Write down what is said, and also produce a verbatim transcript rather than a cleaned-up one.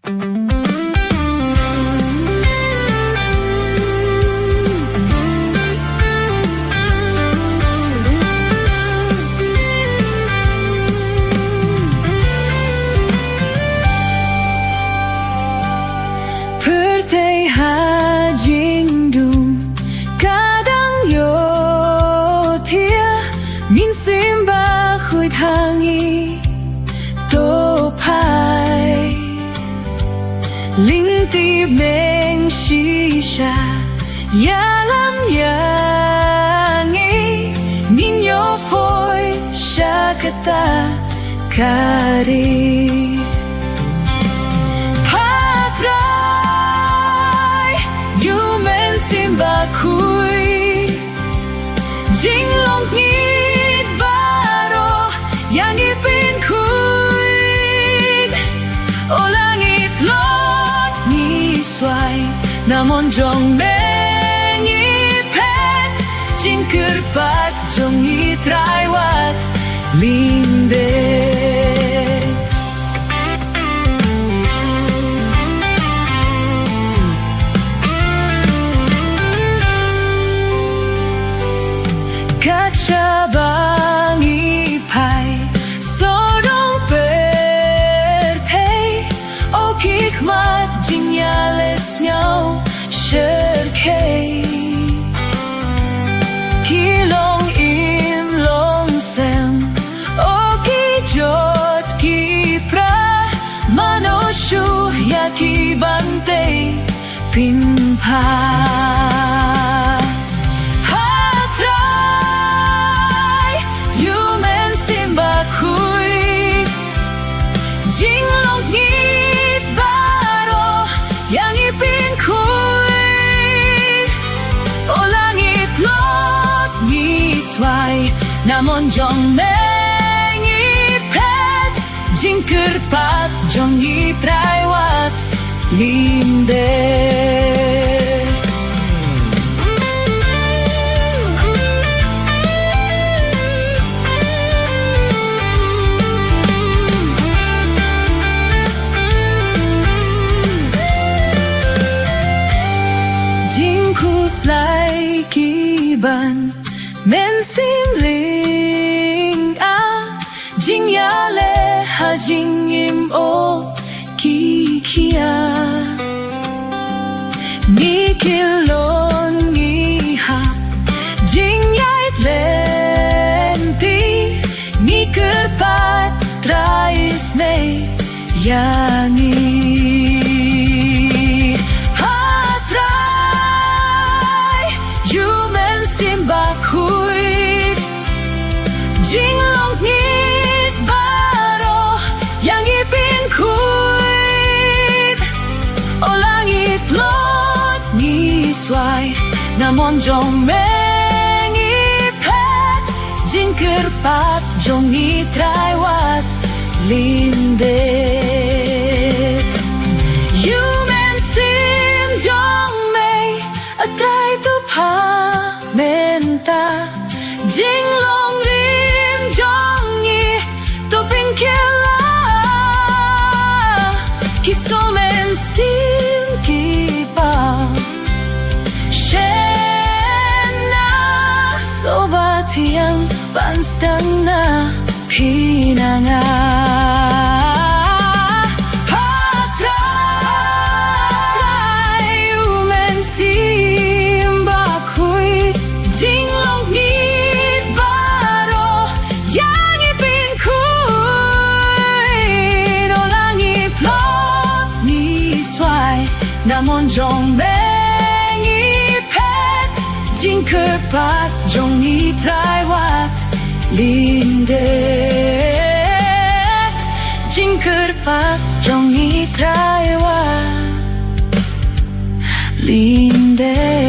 Pyrthei ha jingdum ka dang ïoh thiah, Mynsiem Bakhuid ha ngi to phai. Lyngba tip meng shisha, ïalam ïa ngi, ngin ïoh poi sha kata ka ri. Patrai, U Mynsiem Bakhuid, jinglong ngeit baroh ïa ngi pynkhuid. O la ngi tlot ngi swai, na mon jong me ngi phet, jingkyrpad jong ngi Trai wat lyndet. Kat shaba ngi phai sawdong pyrthei, o ki khmat jingïaleh sngew shyrkhei, ki longim longsem, o ki jot ki pra, mano shuh ïa ki ban tei pynpha. Patrai, U Mynsiem Bakhuid, jinglong ngeit baroh ïa ngi pynkhuid. O la ngi tlot ngi swai, na mon jong me ngi phet, jingkyrpad jong ngi Trai wat lyndet. Jingkhuslai ki ban mynsiem lynga, jingïaleh ha jingim o ki khia. Ngi kylluid ngi ha jingïaid lynti, ngi kyrpad Trai isynei ïa ngi. Patrai, U Mynsiem Bakhuid, jinglong ngeit baroh ïa ngi pynkhuid. O la ngi tlot ngi swai, na mon jong me ngi phet, jingkyrpad jong ngi Trai wat lyndet. U Mynsiem jong me, A Trai, to pha mynta, jinglong rim jong ngi to pynkylla. Ki symbai mynsiem ki ba shynna, symbai thiang ban sdang na phi na nga. Patrai, U Mynsiem Bakhuid, jinglong ngeit baroh ïa ngi pynkhuid. O la ngi tlot ngi swai, na mon jong me ngi phet, jingkyrpad jong ngi Trai wat lyndet. Jingkyrpad jong ngi Trai wat lyndet.